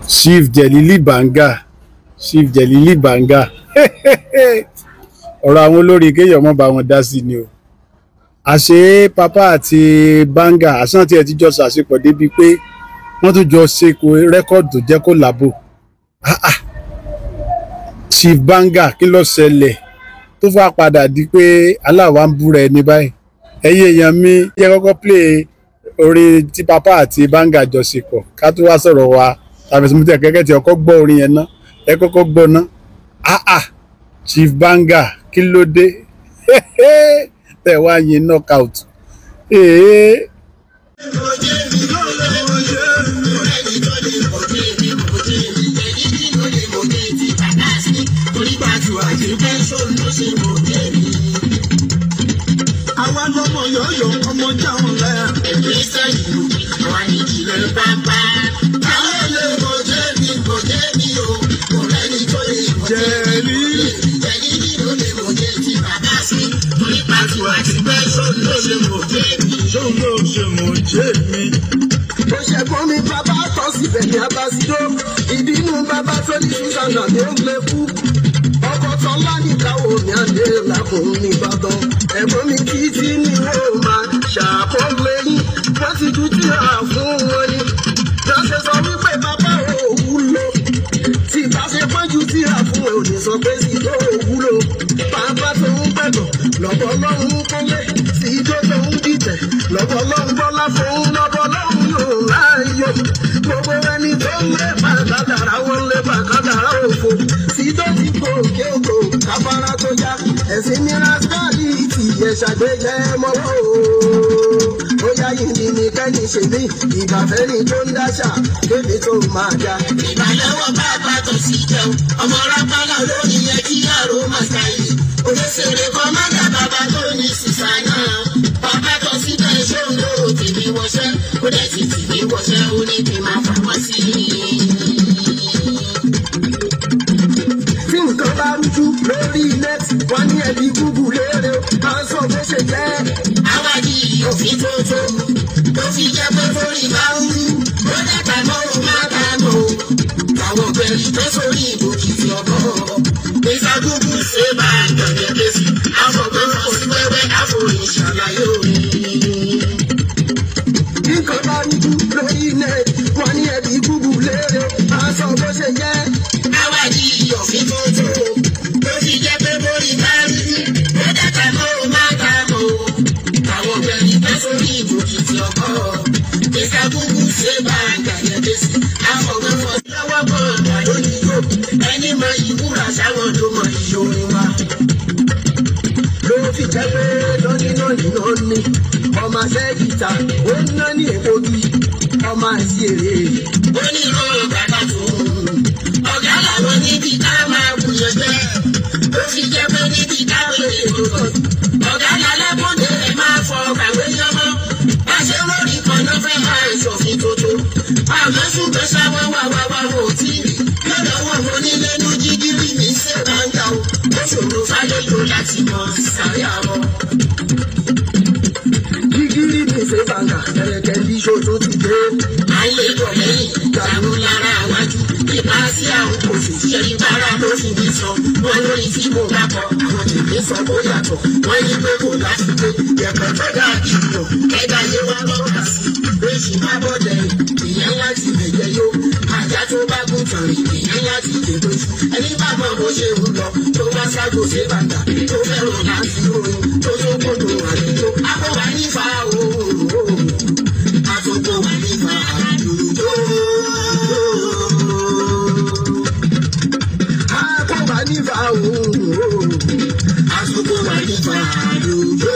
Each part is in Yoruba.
Chief Jelili Banga, Chief Jelili Banga. Ọ̀rọ̀ àwọn olórí kéèyàn mọ́ bá wọn dá sí ni o. Àṣé Papa àti Banga àṣà tí ẹ ti jọ ṣàṣepọ̀ débi pé wọ́n tún jọ ṣe record tó jẹ́ kó làbò. Chief Banga, kí ló ṣẹlẹ̀ tó fà padà di pé aláwa ń búra ẹni báyìí? Ẹ̀yin èèyàn mi, yẹ kọ́kọ́ play orin tí Papa àti Banga jọ ṣe pọ̀ ká tó wá sọ̀rọ̀ wa. Tàbí sọmọtì kẹ́kẹ́ tí ọkọ gbọ́ orin yẹn ná, ẹ kọ́kọ́ gbọ́ ná. Chief Banga, kí ló dé tẹ̀ wá yin knockout? Àwa lọmọ yọ̀ọ̀yọ̀ ọmọ jáwọn lẹ́yà. Èmi sẹ́yìn àwa ní ìjìnlẹ̀ pápá. Táwọn lè mọ̀ jẹ́ mi kò jẹ́ mi o. Kò rẹ́ni tó lè mọ̀ jẹ́ mi. Jẹ̀lí mi ló lè mọ̀ jẹ́ ti bàbá sí. Torí pàtó àti bẹ́ẹ̀ sọ́n ló ṣe mọ̀ jẹ́ mi. Sọ́n ló ṣe mọ̀ jẹ́ mi. Ó ṣe fún mi bàbá tọ́ síbẹ̀ ní abásídó. Ìbínú bàbá tó ní Susanna ní ó ń lè kú. Ọkọ̀ tán lánìkàwò ní adé làkùn ní Ìbàdàn. Ẹ̀gbọ́n mi títí ni wọ́n máa ṣàkọlé yín. Wọ́n ti ju tíra fún wọn ni. Wọ́n ṣe sọ wípé bàbá ò wúlò. Tí bá ṣe pọ́njú tíra fún ẹ ò ní sọ pé sí tó ò wúlò. Bàbá tó ń pẹ̀gàn lọ́bọ̀ lọ́hún kọ́lé. Sí ijó tó ń dìtẹ̀ lọ́bọ̀ lọ́hún bọ́lá fún lọ́bọ̀ lọ́hún yóò láàyò. Gbogbo ẹni tó ń lé bàkàdàrà wọn lé bàkàdàrà òfò. Sí tó ti gòkè ògò káfárá tó já. Ẹ̀sìn ní rascality ẹ̀ ṣàgbéjẹ́ mọ́wọ́ o. Ó yá yìí ní kẹ́ni ṣe mí, ìbàfẹ́ ni tó ń dáṣà, kébì tó máa já. Ìbàlẹ́wọ̀ bàbá tó sì jẹun, ọmọ rápálá lórí yẹn kí àrò máa ṣàyè. Olóṣèré kọ́mọ́dà bàbá tó ní sísá náà. Bàbá tó sì bẹ́ẹ̀ ṣóun ló tèmi wọṣẹ́, ó dẹ̀ ti tèmi wọṣẹ́, ó ní kí n máa fà wọ́n sí i. Tí nǹkan bá rújú lórí net, wọ́n ní ẹbí Google léèrè o, máa ń sọ bó ṣe jẹ́. Àwádìí òfin tuntun tó fi jẹ́ pé forí máa ń rú, ó dàgbà mọ́ ò má bà mọ́ o. Àwọn obìnrin tó sórí ìbòkìtì ọ̀bọ̀. Mr. Google ṣe bá àgbẹ̀dẹ̀ kéṣì, àfọ̀gbọ́n fọ́ sí wẹ́wẹ́ àforí ṣàlàyé òun. Tí nǹkan bá rújú lórí net, wọ́n ní ẹbí Google léèrè o, máa ń sọ bó ṣe jẹ́. Àwádìí òfin tuntun tó fi jẹ́ pé forí máa ń rú, ó dàgbà mọ́ ò má bà mọ́ o. Àwọn obìnrin tó sórí ìbòkìtì ọ̀bọ̀. Mr. Google ṣe bá àgbẹ̀dẹ̀ kéṣì, àfọ̀gbọ́n fọ́ sí lọ́wọ́ bọ̀ọ̀dà lónìí yóò. Ẹni mọ ìwúrà sáwọn ló mọ iye orin wa. Ló fi jẹ́ pé lónìí lónìí lónìí, ọmọ sẹ́gìtà ó ń ná ní èkó bí ọmọ àti èrè. Ó ní ìran bàbá tó ń ọ̀gá làwọn níbi ká máa wuyẹ jẹ́. Ó fi jẹ́ pé níbi káwé ètò tọ̀. Ọ̀gá lálábòde ẹ̀ máa fọ kàwé yánmọ́. Bá ṣe lórí kan náà fẹ́ máa ṣòfin tuntun. Àmọ́ ṣùgbọ́n sáwọn wà wá wá wò tí rí. Lọ́dọ̀ wọn mo ní lẹ́nu jígírí mi ṣe bá ń ga o. Ó ṣòro fálejò láti mọ sáré àwọn. Jígírí mi ṣe bàǹgà, ẹ̀rẹ̀kẹ́ bí ṣoṣo ti dé. À ń lè bọ̀ lẹ́yìn, dàrú lára àwájú. Ipa sí àwọn kò sì ṣe ìbára ló fi mi sọ. Wọ́n lórí tí mo bá kọ, àwọn tèmi sọ kó yàtọ̀. Wọ́n ní pé kò láti pé ẹ̀kọ́ tó dáa jùlọ. Kẹ́dá yé wá lọ́ka sí. Èsì má bọ̀ dẹ̀yìn, ìyẹn láti lè jẹ yó. Ajá tó bá gùn tàn rí, ìyẹn láti lè dojú. Ẹni bá mọ bó ṣe ń lọ, tó wá ságo ṣe bàtà, tó fẹ́ràn láti ròyìn, tó tó gbọdọ̀ àdúgbò. Àpò wà nífa ooo, àtòkò wà nífa àdúgbò. Àpò wà nífa ooo, àtòkò wà nífa àdúgbò.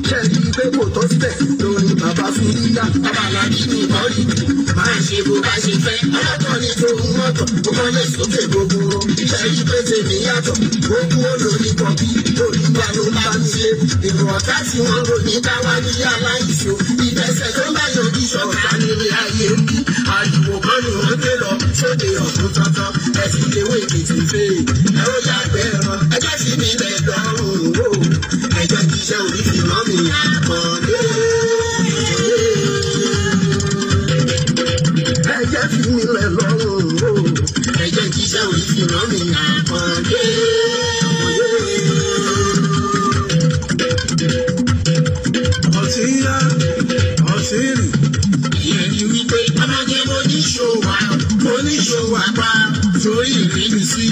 Ṣé ẹ rí i pé kò tó síbẹ̀ lórí bàbá Súlíyà? Bàbá Alábí mi kọ́ rí mi. Máa ṣe bó bá ṣe fẹ́. Ọlọ́tọ̀ ni tòun mọ́tò. Mo kọ́ lè sókè gbogbo. Ṣé rí pé tèmi yàtọ̀? Gbogbo olórí kọ̀bí. Olùgbà ló bá mi ṣe. Èrò ọ̀tá tí wọ́n rò ní káwá ní aláìsí o. Ìbẹ̀sẹ̀ tó bá yọjú ṣọ̀tá nílé ayé ń bí. Àdìbò kan ni wọ́n gbé lọ sóde ọ̀tún tọ́tọ́. Ẹ̀sìn kéwé èkìtì fè. Ẹ ó yàgbẹ́ ẹran. Ẹjọ́ sì mi lẹ̀ lọ́rùn o. jíṣẹ́ orí fi rán mi àkàndé. Ẹ jẹ́ fi mi lẹ̀ lọ́rùn o. Ẹ jẹ́ jíṣẹ́ orí fi rán mi àkàndé. Ọtí yá, ọtí rì. Ìyẹn ni wípé ọmọdé mo níṣòwò mo níṣòwò àpá torí ìrírí sí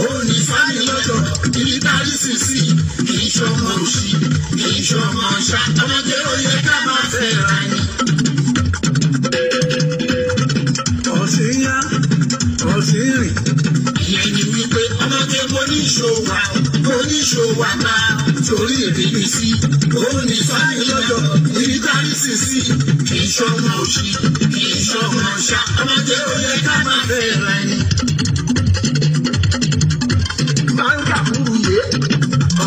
òun ní fámi lọ́jọ́ ibi tárí sì sí kì í ṣọmọ òṣì kì í ṣọmọ ọ̀ṣà ọmọdé ó yẹ ká máa fẹ́ ra ni. Ọtí yá, ọtí rì. Ìyẹn ni wípé ọmọdé mo níṣòwò mo níṣòwò àpá torí ìrírí sí òun ní fámi lọ́jọ́ ibi tárí sì sí kì í ṣọmọ òṣì kì í ṣọmọ ọ̀ṣà ọmọdé ó yẹ ká máa fẹ́ ra ni. Báńgà fúru yé.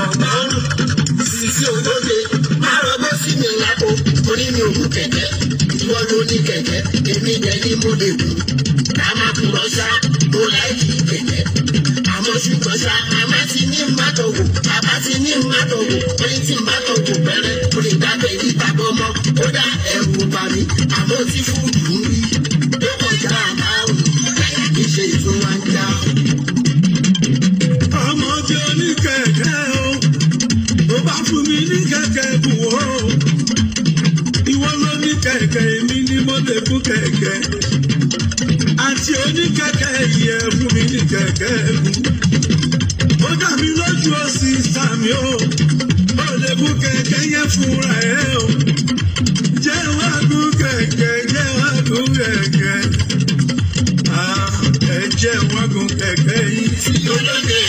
Ọ̀gbọ́n sisi olóde máa rọgbọ́ sí mi lápò orí mi ò mú kẹ̀kẹ́ ìwọ ló ní kẹ̀kẹ́ èmi jẹ́ ní mo lè kú ká má kúrọ̀ ṣá mo láìkí kẹ̀kẹ́ àmọ́ ṣùgbọ́n ṣá màmá ti ní mátọ̀wò bàbá ti ní mátọ̀wò orí tí mátọ̀wò bẹ̀rẹ̀ mo lè dábẹ́ ní tàbọ̀ mọ́ ó dá ẹ̀rù bà mí àmọ́ tí fúdù ń rí ó kọjá àbáwò àyà kì í ṣe ìtura ń já. Ọmọ tí ó ní kẹ̀kẹ́ o, ó bá fún mi ní kẹ̀kẹ́ gùn o. Ìwọ ló ní kẹ̀kẹ́, èmi ni mo lè gùn kẹ̀kẹ́. Àti oníkẹ̀kẹ́ yìí ẹ fún mi ní kẹ̀kẹ́ gùn. Ó dà mí lójú ó sì sàmì o, ó lè gùn kẹ̀kẹ́ yẹn fúnra ẹ̀ o. Jẹ́ wá gùn kẹ̀kẹ́, jẹ́ wá gùn kẹ̀kẹ́. Ah, ẹ jẹ́ wá gùn kẹ̀kẹ́ yìí. Olóde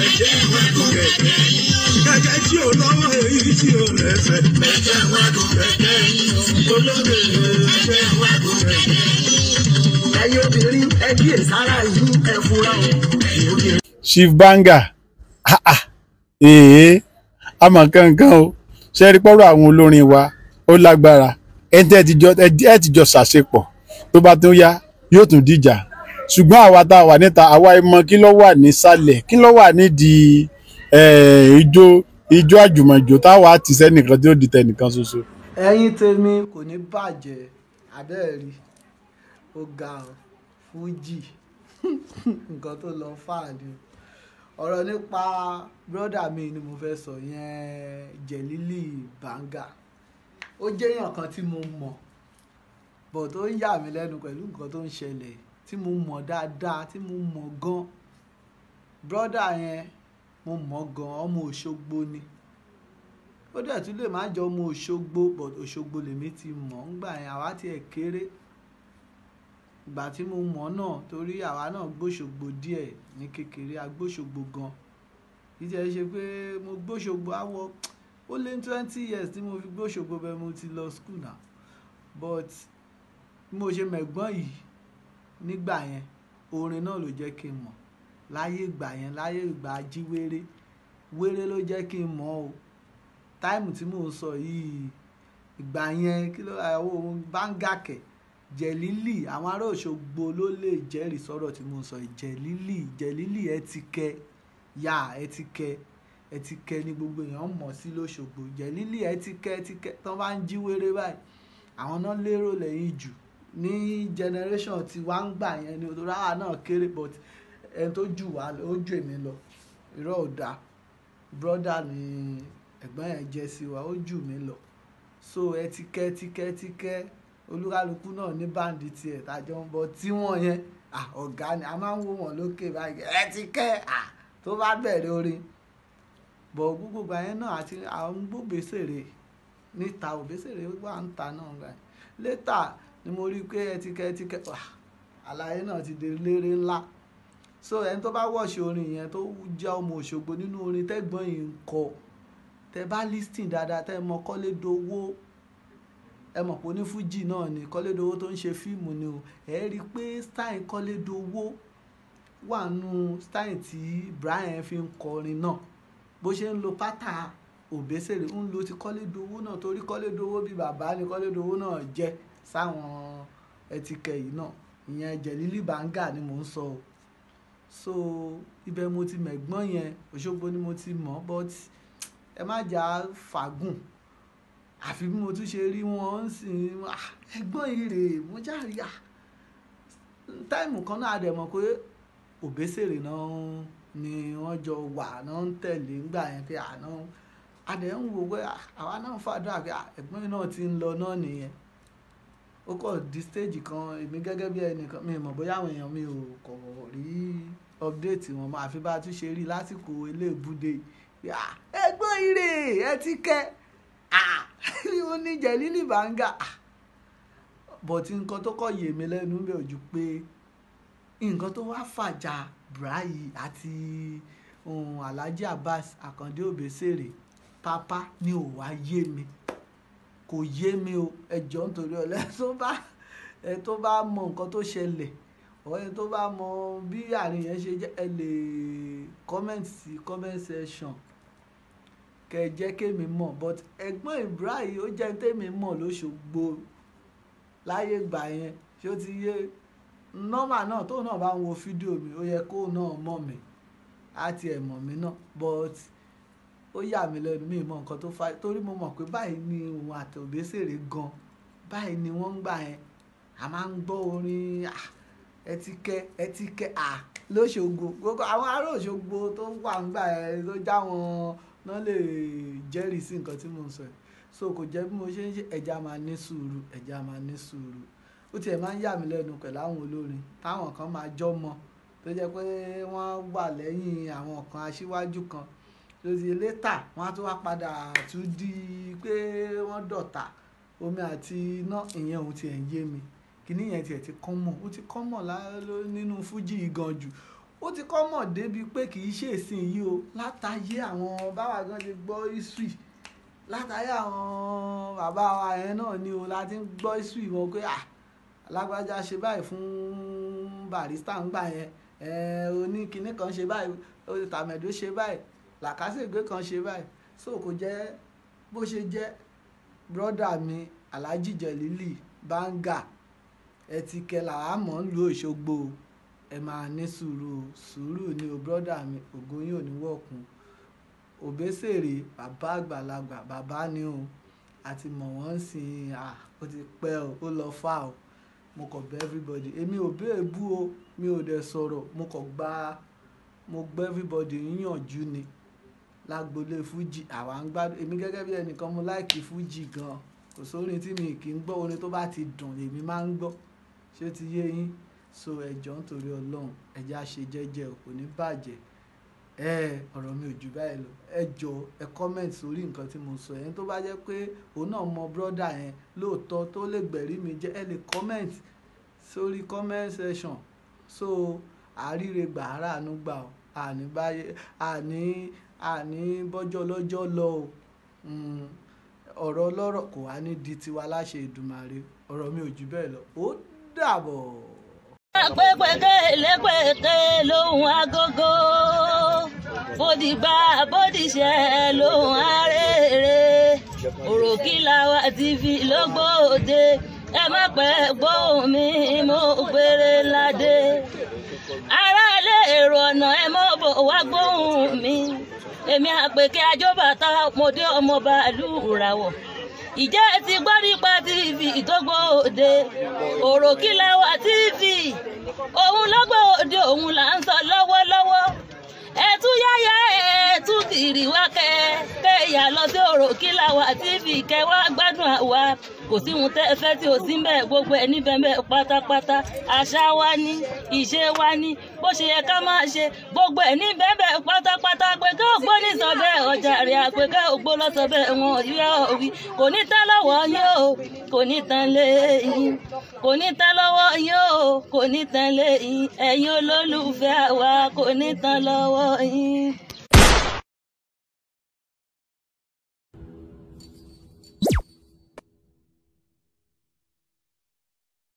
ẹ̀jẹ̀ wá gùn kẹ̀kẹ́ yìí. Kẹ̀kẹ́ tí ò lọ́wọ́ èyí tí ò lẹ́sẹ̀. Ẹ̀jẹ̀ wá gùn kẹ̀kẹ́ yìí. Olóde ẹ̀jẹ̀ wá gùn kẹ̀kẹ́ yìí. Ẹ̀yin obìnrin ẹ kíyè sára yín ẹ fura o. Ẹ̀yin obìnrin. Chief Banga, ah ah, èè àmọ́ kankan o. Ṣe rí pọ́rọ̀ àwọn olórin wa ó lágbára. Ẹ tẹ́ ẹ ti jọ ṣàṣepọ̀ tó bá tó yá yóò tún dìjà. Ṣùgbọ́n àwa tá a wà níta àwa ìmọ̀ kí ló wà nísàlẹ̀, kí ló wà nídìí ijó ijó àjùmọ̀jò táwa ti sẹ́nìkan tí ó di tẹnìkan ṣoṣo. Ẹ̀yin tèmi kò ní bàjẹ́ abẹ́ẹ̀rí ó ga ọ fújì nǹkan tó lọ fáàní ọ̀rọ̀ nípa brọ́dà mi ni mo fẹ́ sọ yẹn, Jẹ̀lílì Banga. Ó jẹ́yàn kan tí mo mọ̀ but ó ń yà mí lẹ́nu pẹ̀lú nǹkan tó ń ṣẹlẹ̀ tí mo mọ̀ dáadáa, tí mo mọ̀ gan. Brọ́dà yẹn mo mọ̀ gan, ọmọ Òṣogbo ni. Ó dẹ̀ tún lè má jẹ́ ọmọ Òṣogbo but Òṣogbo lèmi ti mọ̀ ńgbà yẹn, àwa tiẹ̀ kéré ìgbà tí mo mọ̀ náà torí àwa náà gbóṣogbo díẹ̀ ní kékeré, a gbóṣogbo gan. Kì í tiẹ̀ ṣe pé mo gbóṣogbo àwọ̀ ó lé ní 20 years tí mo fi gbóṣogbo bẹ́ẹ̀ mo ti lọ school náà, but bí mo ṣe mẹ̀gbọ́n yìí nígbà yẹn orin náà ló jẹ́ kí n mọ̀ láyé ìgbà yẹn, láyé ìgbà ajíwéré wéré ló jẹ́ kí n mọ̀ o. Táìmù tí mò ń sọ yìí ìgbà yẹn kí ló àwọn Banga kẹ̀ Jẹ̀lílì, àwọn ará Òṣogbo ló lè jẹ́rìí sọ̀rọ̀ tí mò ń sọ yìí. Jẹ̀lílì, Jẹ̀lílì ẹ ti kẹ ya ẹ ti kẹ ẹ ti kẹ ni gbogbo èèyàn mọ̀ sí lóṣogbo. Jẹ̀lílì ẹ ti kẹ ẹ ti kẹ tán bá ń jí wéré báyìí àwọn náà lérò lẹ́yìn jù ní generation tí wàá ń gbà yẹn ni torí àwa náà kéré but ẹni tó jù wá ó jù èmi lọ, irọ́ ò dáa, brother ni ẹ̀gbọ́n yẹn jẹ́ sí wa, ó jù mí lọ. So ẹ ti kẹ́ ti kẹ́ ti kẹ́ olúkálukú náà ní báǹdì tiẹ̀ tàjọ ń bọ̀ tí wọ́n yẹn ọ̀gá ni a máa ń wò wọ́n lókè báyìí ẹ ti kẹ́ tó bá bẹ̀rẹ̀ orin bọ̀ gbogbo ìgbà yẹn náà àti àwọn gbòbésèrè níta òbésèrè wà ń ta náà gbà yẹn. Later ni mo rí i pé ẹ ti kẹ́ ẹ ti kẹ́ àlàyé náà ti di eléré ńlá. So ẹni tó bá wọ̀ṣẹ̀ orin yẹn tó jẹ́ ọmọ Òṣogbo nínú orin tẹ́gbọ́n yìí ń kọ, tẹ bá listing dáadáa tẹ mọ Kọ́lédowó, ẹ mọ̀ pé onífújì náà ni Kọ́lédowó tó ń ṣe fíìmù ni o, ẹ rí i pé style Kọ́lédowó wà nù style tí Brian fi ń kọrin náà, bó ṣe ń lo pátá Òbésèré ń lo ti Kọ́lédowó náà torí Kọ́lédowó bíi bàbá ni Kọ́lédowó náà jẹ́ sáwọn ẹtìkẹ́ yìí náà, ìyẹn Jẹ̀lílì Banga ni mò ń sọ o. So ibẹ̀ mo ti mẹ̀gbọ́n yẹn, Òṣogbo ni mo ti mọ̀ but Ẹ má jà fàgùn. Àfi bí mo tún ṣe rí wọn ń sìn, ẹ̀gbọ́n ire mo járe à. Táìmù kan náà a dẹ̀ mọ̀ pé Òbésèré náà ni wọ́n jọ wà náà ń tẹ̀lé ńgbà yẹn pé àná a dẹ̀ ń wò pé àwa náà ń fàdúrà pé ẹ̀gbọ́n náà ti ń lọ náà nìyẹn. Ó kọ̀ di stage kan, èmi gẹ́gẹ́ bí ẹnìkan mi mọ̀ bóyá àwọn èèyàn mi ò kọ̀ rí update wọn mọ́, àfi bá a tún ṣe rí lásìkò eléèbúdé pé ẹ̀gbọ́n ire ẹ ti kẹ́ ó ní Jẹ̀lílì Báńgà. But nǹkan tó kọ̀ yè mí lẹ́nu bẹ́ẹ̀ ojú pé nǹkan tó wá fàjà Bùráyì àti Alhaji Abbas Àkàndé Òbésèré pápá ni ò wá yé mi, kò yé mi o. Ẹ jọ̀ọ́ nítorí Ọlọ́run, ẹ tó bá mọ nǹkan tó ṣẹlẹ̀, ẹ tó bá mọ bí àárín yẹn ṣe jẹ́, ẹ lè comment sí comment section kẹ́ jẹ́ kémi mọ̀. But ẹ̀gbọ́n Ibrahim ó jẹ́ tèmi mọ̀ lóṣogbo láyé ìgbà yẹn, ṣé ó ti yé nọ́mà náà tóun náà bá ń wo fídíò mi, ó yẹ kóun náà mọ̀ mí, á tiẹ̀ mọ̀ mí náà. But ó yà mí lẹ́nu, mi mọ̀ nǹkan tó fa, torí mo mọ̀ pé báyìí ni òun àti Òbésèré gan, báyìí ni wọ́n ń gbà yẹn. A máa ń gbọ́ orin ẹ ti kẹ́ ẹ ti kẹ́ lóṣogbo. Gbogbo àwọn ará Òṣogbo tó wà ń gbà yẹn tó já wọn náà lè jẹ́rìí sí nǹkan tí mò ń sọ yìí. So kò jẹ́ bí mo ṣe ń ṣe, ẹja máa ní sùúrù, ẹja máa ní sùúrù. Ó tiẹ̀ máa ń yà mí lẹ́nu pẹ̀lú àwọn olórin táwọn kan máa jọ́mọ tó jẹ́ pé wọ́n wà lẹ́yìn àwọn kan aṣíwájú kan, tó ti létà wọ́n á tún wá padà tún di pé wọ́n dọ̀tà omi àti iná. Ìyẹn òun tiẹ̀ ń yé mi, kíní yẹn tiẹ̀ ti kọ́mọ̀, ó ti kọ́mọ̀ nínú fújì gan jù. Ó ti kọ́mọ̀ débi pé kì í ṣe ìsìn yìí o, látayé àwọn báwa gan ti gbọ́ history, látayé àwọn bàbá wa yẹn náà ni o la ti ń gbọ́ history wọn pé alágbájá ṣe báyìí fún Barrister ńgbà yẹn, oní kinní kan ṣe báyìí, tàmẹ̀dó ṣe báyìí, làkàṣègbè kan ṣe báyìí. So kò jẹ́ bó ṣe jẹ́. Brọ́dà mi Alhaji Jẹ̀lílì Báńgà, ẹ ti kẹ́ làá mọ̀ ń lu Òṣogbo, ẹ máa ní sùúrù, sùúrù ni o brọ́dà mi, ògo yín ò ní wọ̀kùn. Òbésèré bàbá àgbàlagbà bàbá ni o, àti mọ̀ wọ́n sìn, ó ti pẹ́ o, ó lọ fà o. Mo kàn bẹ̀ everybody, èmi ò bẹ́ẹ̀ bú o, mi ò dẹ̀ sọ̀rọ̀, mo kàn gba, mo gbẹ́ everybody yíyànjú ni. Lágbolé fújì àwa ń gbádùn. Èmi gẹ́gẹ́ bí ẹnìkan mo láìkì fújì gan, kò sórin tí mi kì í gbọ́, orin tó bá ti dùn lèmi máa ń gbọ́. Ṣé ó ti yé yín? So ẹ jọ̀ọ́ nítorí Ọlọ́run, ẹ jẹ́ á ṣe jẹ́jẹ́ o, kò ní bàjẹ́. Ọ̀rọ̀ mi ò jù báyìí lọ. Ẹ jọ̀ọ́ ẹ comment sórí nǹkan tí mo sọ. Ẹni tó bá jẹ́ pé òun náà mọ brọ́dà yẹn lóòótọ́ tó lè gbẹ̀rí mi jẹ́, ẹ lè comment sórí comment section. So àríre gbà, àràánú gbà o, àní báyé, àní bọ́jọ́ lọ́jọ́ lọ o. Ọ̀rọ̀ ọlọ́rọ̀ kò wá ní di tiwa láṣẹ Èdùmàrè. Ọ̀rọ̀ mi ò jù bẹ́ẹ̀ lọ. Ó dàbọ̀. Pépèké lépèké lóhùn agogo, bódìgbà bódìṣẹ́ lóhùn arére, Òròkìlàwà TV lógbòde, ẹ má pẹ́ gbóhùn mi mo gbére ládé. Aráalé èrò ọ̀nà ẹ mọ́ bọ̀ wá gbóhùn mi, èmi àpèké ajóbàtà mòdé ọmọọba ìlú Ìràwọ̀. Ìjẹ́ ti gbọ́ nípa TV tó gbòde, Òròkìlàwà TV, òun ló gbòde, òun là ń sọ lọ́wọ́lọ́wọ́. Ẹ tú yáyá ẹ tú kiri wá kẹ́ yà lọ sí Òròkìlàwà TV kẹ́ wá gbádùn àwa. Kò sí ohun tẹ́ ẹ fẹ́ tí ò sí mbẹ̀, gbogbo ẹ̀ níbẹ̀ mbẹ̀ pátápátá. Àṣà wa ni, ìṣe wa ni, bó ṣe yẹ ká máa ṣe, gbogbo ẹ̀ níbẹ̀ mbẹ̀ pátápátá. Pé ká ògbó ní sọ bẹ́ẹ̀ ọjà rẹ̀, àpè ká ògbó lọ sọ bẹ́ẹ̀ wọn yóò wí. Kò ní tán lọ́wọ́ yín o, kò ní tán lé yín, kò ní tán lọ́wọ́ yín o, kò ní tán lé yín. Ẹ̀yin olólùfẹ́ wa kò ní tán lọ́wọ́ yín.